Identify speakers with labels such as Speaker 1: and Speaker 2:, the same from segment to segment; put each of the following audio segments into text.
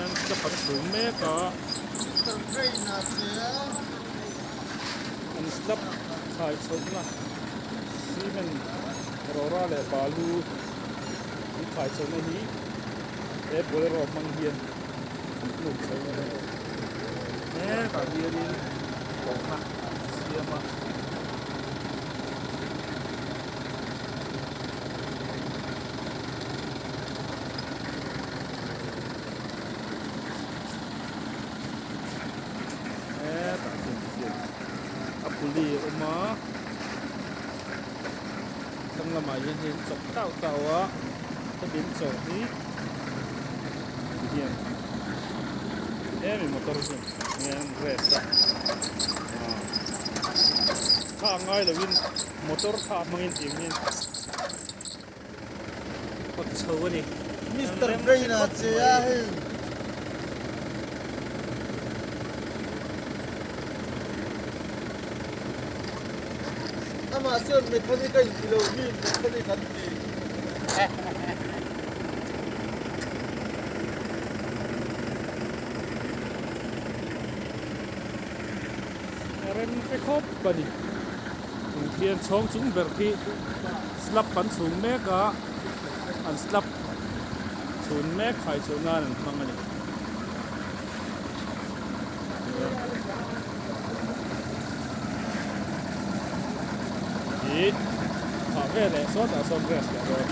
Speaker 1: Hian step an chhung mek a. An slab khai chhohna cement rawra leh balu an khai chhohna hi he bolero hmang hian an hnuk chho a ni. Hetah hianin tawhna an siam a. Hetah hian tikhian a puli a awm a thlang lamah hian hei an chawk tauh tauh a hemi an chawh hi tihian hemi motor hian hian rest a ah tha ngai lovin motor tha hmangin tiang hian. Kawt chho a ni.
Speaker 2: Mister Brain a che a hei. Amah chuan mechanic a inti lo mi mechanic an ti.
Speaker 1: Rem te khawp a ni. Infian chhawng chung ber khi slab an chhung mek a, an slab chhun mek khai chhuah nan an hmang a ni. Ih phah ve leh sawtah sawn rest leh dawn.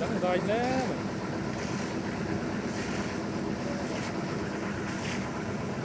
Speaker 1: Dangdai hle